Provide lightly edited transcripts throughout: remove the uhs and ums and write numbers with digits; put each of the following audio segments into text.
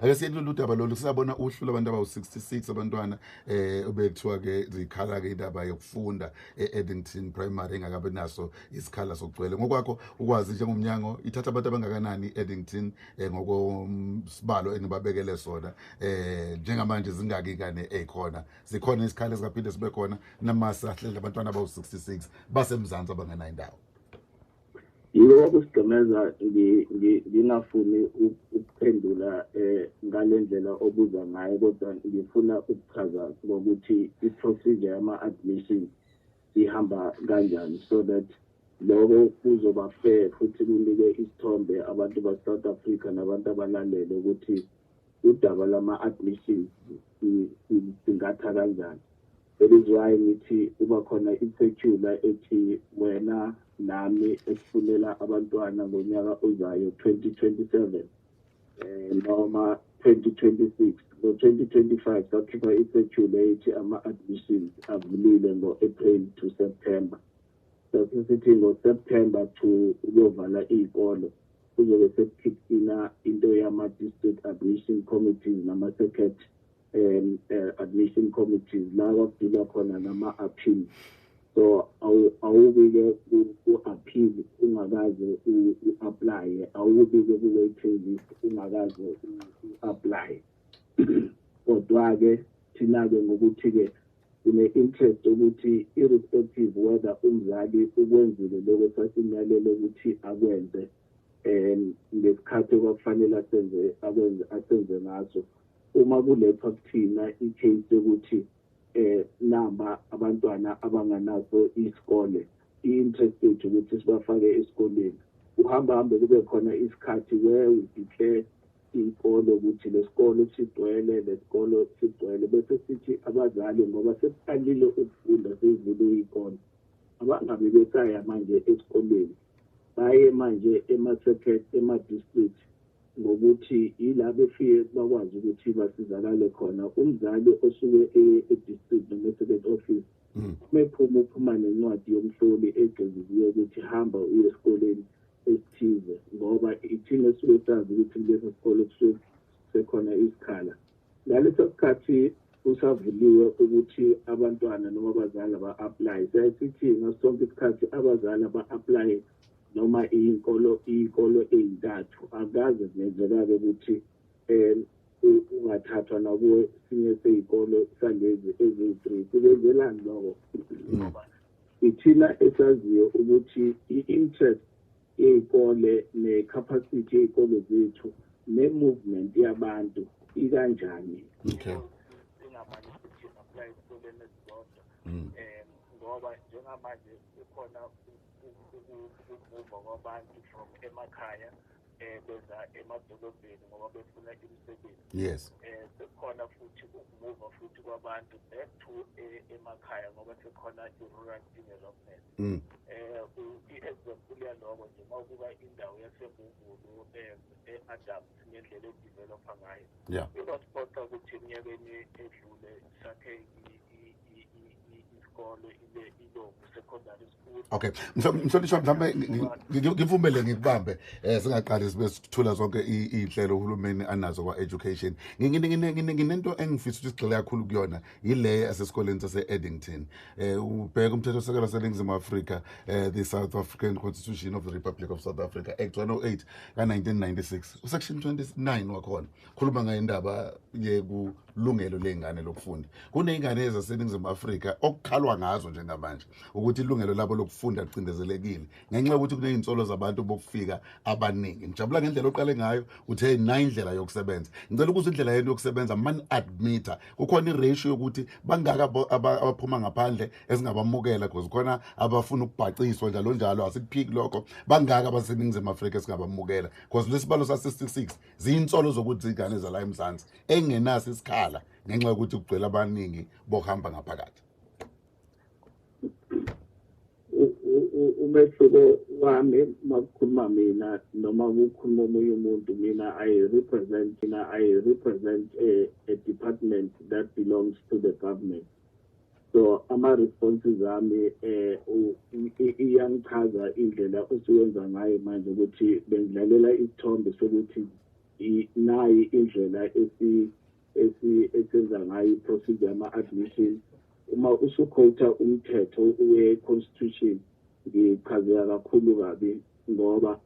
Ake siye kulolu daba lolu, sisabona uhlu labantu abawu-66 abantwana obekuthiwa ke zikhala ke indaba yokufunda e-Addington Primary engakabi naso isikhala sokugcwele. Ngokwakho ukwazi njengomnyango, ithatha abantu abangakanani i-Addington ngokwesibalo enibabekele sona? Njengamanje zingaki ingane ey'khona? Zikhona isikhala esingaphinde sibe khona nama sahlele abantwana abawu-66 baseMzansi abangenayo indawo? Yiko kusigqemeza, ngingafuni ukuphendula ngalendlela obuza ngayo, kodwa ngifuna ukuchaza ngokuthi i-procedure yama-admission ihamba kanjani, so that lokho kuzoba fair futhi kunike isithombe abantu base-South Africa nabantu abalalele ukuthi udaba lama-admissions singatha kanjani. That is why ngithi kuba khona i-circular ethi wena nami esifunela abantwana ngonyaka ozayo 2027 noma 2026. Ngo-2025 sakhipha i-circular ethi ama-admissions avulile ngo-April to September. Sasisithi ngo-September to ukuyovala iy'kolo kuzobe sekukhipina into yama-district admission committees nama-circuit admission committees, la kwakudilwa khona nama-appeal. So awubi-ke ku-appeal ungakaze u-applye, awubi-ke ku-waiting list ungakaze u-applye. Kodwa-ke thina-ke ngokuthi-ke sine-interest ukuthi irrespective whether umzali ukwenzile lokho esasimyalele ukuthi akwenze ngesikhathi okwakufanele asenze, akwenze, asenze ngaso, uma kulethwa kuthina i-case yokuthi namba abantwana abanganaso isikole, i-interest yethu ukuthi sibafake esikoleni. Uhamba hambe kube khona isikhathi where we declare iy'kole ukuthi lesikolo sigcwele, lesikolo sigcwele, bese sithi abazali, ngoba sekuqalile ukufunda, sezivuliwe iy'kole, abangabe besaya manje esikoleni, baye manje ema-circuit, ema-district, ngokuthi yila befike bakwazi ukuthi basizakale khona. Umzali osuke eye e-district noma e-circuit office, uma ephuma, uphuma nencwadi yomhloli egxiziwe ukuthi hamba uye esikoleni esithize, ngoba ithina esuke sazi ukuthi kuleso sikole kusuke sekhona isikhala. Ngaleso sikhathi kusavuliwe ukuthi abantwana noma abazali aba-applye, siyaye sithi ngaso sonke isikhathi abazali aba-applye noma iy'nkolo, iy'kolo ey'ntathu. Akaze kungenzeka-ke ukuthi ungathathwa nakuwe sinye sey'kolo salezi eziwu-three. Sikwenzelani lokho? Ngoba ithina esaziyo ukuthi i-interest yey'kole ne-capacity yey'kole zethu ne-movement yabantu ikanjani. Singamane sithi apply esikoleni esisodwa, ngoba njengamanje kukhona ukumuva kwabantu from emakhaya beza emadolobheni ngoba befuna imisebenzi. Sekukhona futhi ukumuva futhi kwabantu back to emakhaya ngoba sekukhona i-rural development. I-example yaloko nje, mawubuka indawo yaseMbumbulu, e-Adams, ngendlela edevelopa ngayo, ikwasiphoqa ukuthi eminyakeni edlule sakhe isikole iLovu Secondary School. Okay, mhlonishwa, mhlawumbe ngivumele ngikubambe, singaqali sibe sithula zonke iy'nhlelo uhulumeni anazo kwa-education. Nginento engifisa ukuthi sigxile kakhulu kuyona, yile yasesikoleni sase-Addington. Ubheka umthetho-sisekelo waseNingizimu Afrika, the South African Constitution of the Republic of South Africa, Act 108 ka-1996, usection 29 wakhona khuluma ngayo indaba yekulungelo ley'ngane lokufunda. Kuney'ngane ezaseNingizimu Afrika okukhalwa ngazo njengamanje ukuthi ilungelo labo lokufunda licindezelekile ngenxa yokuthi kuney'nsolo zabantu bokufika abaningi. Ngijabula ngendlela oqale ngayo, uthe nayo indlela yokusebenza. Ngicela ukuze indlela yenu yokusebenza mani-admita, kukhona i-ratio yokuthi bangaka abaphuma ngaphandle esingabamukela? Because khona abafuna ukubhaciswa njalo njalo, asikuphiki lokho. Bangaka abaseNingizimu Afrika esingabamukela? Because lesibalo sa-66 ziyinsolo zokuthi zingane zala eMzansi engenaso isikhala ngenxa yokuthi kugcwele abaningi bokuhamba ngaphakathi. Umehluko wami makukhuluma mina noma kukhuluma omunye umuntu, mina I represent a department that belongs to the government, so ama-responses ami iyangichaza indlela osuwenza ngayo manje ukuthi bengidlalela isithombe sokuthi Nayi indlela esenza ngayo i-procedure ama-admission. Uma usukhotha umthetho we-constitution, ngichazeka kakhulu kabi ngoba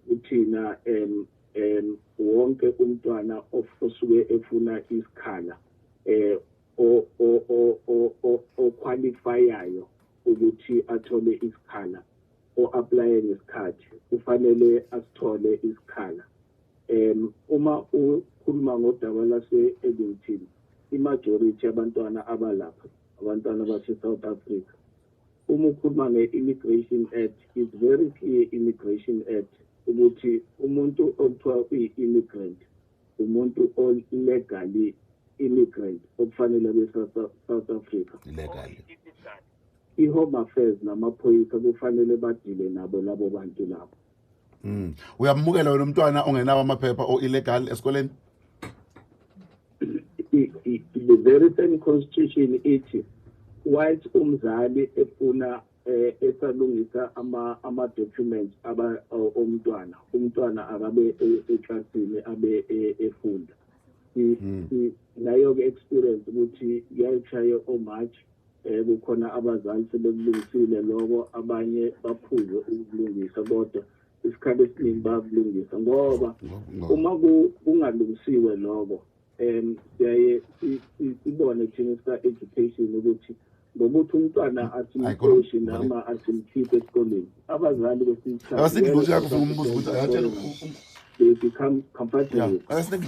uthina wonke umntwana osuke efuna isikhala o-qualifyayo ukuthi athole isikhala, o-applye ngesikhathi, kufanele asithole isikhala. Uma ukhuluma ngodaba lase-Addington, i-majority yabantwana abalapha abantwana base-South Africa. Uma ukhuluma nge-Immigration Act, it's very clear, Immigration Act, ukuthi umuntu okuthiwa uyi-immigrant umuntu o-legally immigrant okufanele abe South Africa. Illegally. I-Home Affairs namaphoyisa kufanele badile nabo labo bantu labo. Uyamukela wena umntwana ongenawo amaphepha o illegal esikoleni? The very same constitution ithi whilst umzali efuna esalungisa ama documents aba omntwana, umntwana akabe eklasini, abe efunda. Nayo ke experience ukuthi kuyayishaye o-March, kukhona abazali sebekulungisile lokho, abanye baphuze ukulungisa, kodwa isikhathi esiningi bayakulungisa ngoba uma kungalungisiwe lokho, siyaye sibone thina sika education ukuthi ngokuthi umntwana asimxoshi noma asimkhiphe esikoleni, abazali kwesinye Asingi yakho ufuna umbuzo ukuthi ayatshela. They become comfortable. Asingi.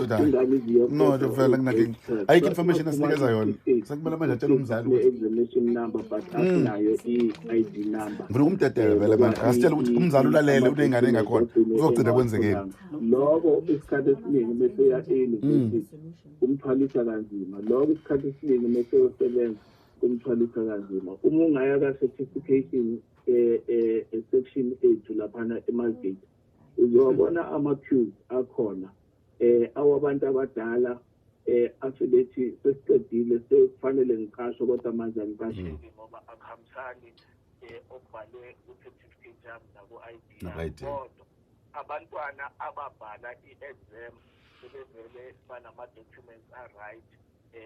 No, vele nginake ayikho information asinikeza yona, sekumele manje atshele umzali ukuthi examination number, but asinayo i-ID number. Ngifuna ukumdedela vele manje, asitshele ukuthi umzali ulalele, uney'ngane engakhona, kuzogcina kwenzekeni. Lokho isikhathi esiningi bese ya e-university kumthwalisa kanzima. Lokho isikhathi esiningi bese yosebenza kumthwalisa kanzima. Uma ungaya ka-certification section 8 laphana eMargate, uzobona ama-queues akhona awabantu abadala asebethi sesiqedile, sekufanele ngiqashwe, kodwa manje angiqashiwe ngoba akuhambisani okubhalwe ku-certificate yami naku-ID yami. Kodwa abantwana ababhala i-exam sebevele banama-documents a-right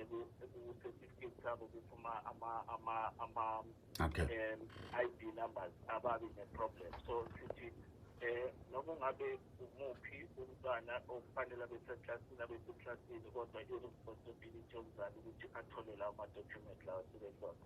ku-certificate sabo, kuphuma ama ID numbers, ababi ne-problem. So sithi noma ungabe umuphi umntwana okufanele abe seklasini, abe seklasini, kodwa i-responsibility yomzali ukuthi athole lawo ma-document lawo asuke khona.